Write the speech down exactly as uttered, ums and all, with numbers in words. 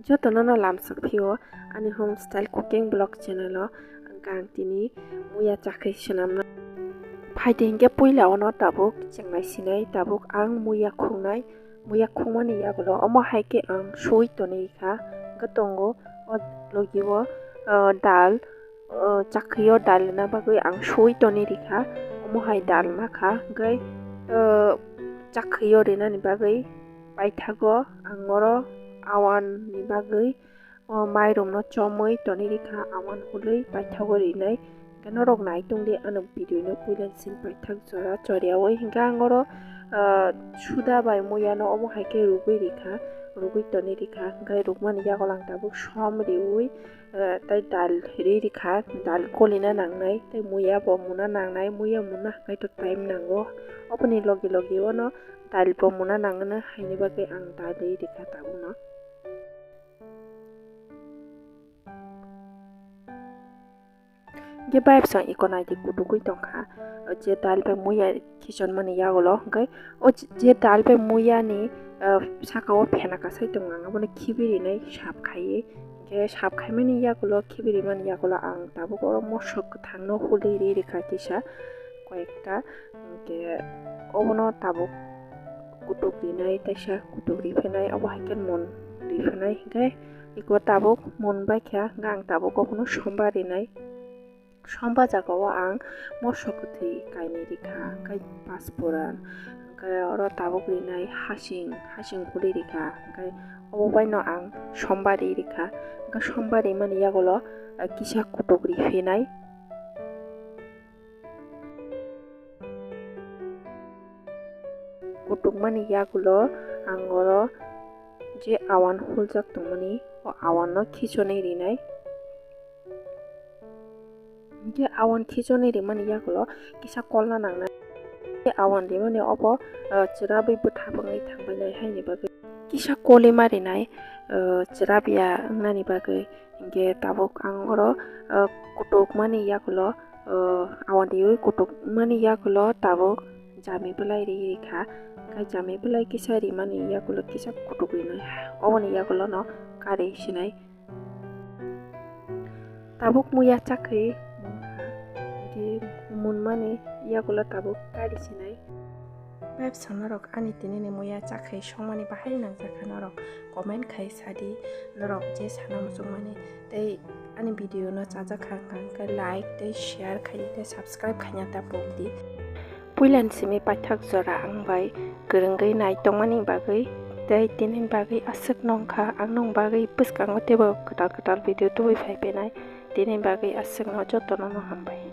Jotono no lamsok phio ani home style cooking vlog channel o ang tini muya chakri swnamna. Phaidi hinkhe puila ono tabuk chengnai sinai tabuk ang muya khungnai, muya khungmani yagulo omo hai khe ang sui tonwi kha. Hwnkhe tongo o logi o, o, dal, o, chakri o dal rwna bagwi ang sui tonwi rikha. Omo hai dal ma kha, hwnkhe, o, chakri o rinani bagwi paithago ang oro awan ni bagwi o mairum no chomwi tonwi rikha, awan hului paithago rinai. Hwnkhe norok nai tongdi ano video no puila simi paithak jora choriyawi. Hwnkhe ang oro, ah, suda bai muya no omo hai khe rugwi rikha, rugwi tonwi rikha. Hwnkhe rukmani yagulo ang tabuk som riwi, ah, tei dal ri rikha, dal kolina nangnai, tei muya bo muna nangnai, muya muna hwnkhe to time nango. Oboni logi logi ono dal bo muna nangno haini bagwi ang dal ri rikha tabukno. Hwnkhe bayapsong iko naidi kutugwi tongkha, je dal bai muya khichonmani yagulo, hwnkhe o je dal bai muyani, ah, saka o phena kasai tongo, ang abono khibirinai sap khaiwi, hwnkhe sap khaimani yagulo, khibirimani yagulo ang tabuk oro mosok kwthangno hului ri rikha kisa koyekta, hwnkhe obono tabuk kutuk rinai, teisa kutuk riphinai, obo hai khe mun riphinai, hwnkhe iko tabuk mun bai kha, hwnkhe ang tabuk obono somba rinai. Somba jaga o ang mosok kwthwi kainwi rikha, hwnkhe paspuran, hwnkhe oro tabuk rinai hasing, hasing hului rikha, hwnkhe obo baino ang somba ri rikha, hwnkhe somba rimani yagulo, eh, kisa kutuk riphinai. Kutukmani yagulo ang oro je awan huljak tongmani, o awan no khichonwi rinai. Je awan khichonwi rimani yagulo kisa kolna nangnai. Je awan rimani obo, ah, chwrabwi bwtha bwngwi thangbainai haini bagwi kisa kolima rinai, ah, chwrabya wngnani bagwi. Hingke tabuk ang oro, ah, kutukmani yagulo, ah, awan riwi kutukmani yagulo tabuk jami belai ri rikha. Hingke jami belai kisa rimani yagulo kisa kutuk rinai. Oboni yagulono kari sinai. Tabuk muya chakri munkha. Hingke munmani yagulo tabuk kari sinai. Bayapsong norok ani tinini muya chakri songmani bahai nangjakha norok comment khai sadi, norok je sana muchungmani tei ani video no chajakha hwnkha hwnkhe like tei share khaidi tei subscribe khaina ta pokdi. Puilani simi paithak jora ang bai kwrwngwi nai tongmani bagwi tei tinini bagwi aswk nongkha, ang nong bagwi bwskango teibo kwtal kwtal video tubui phai phainai, tinini bagwi aswkno jotono no hambai.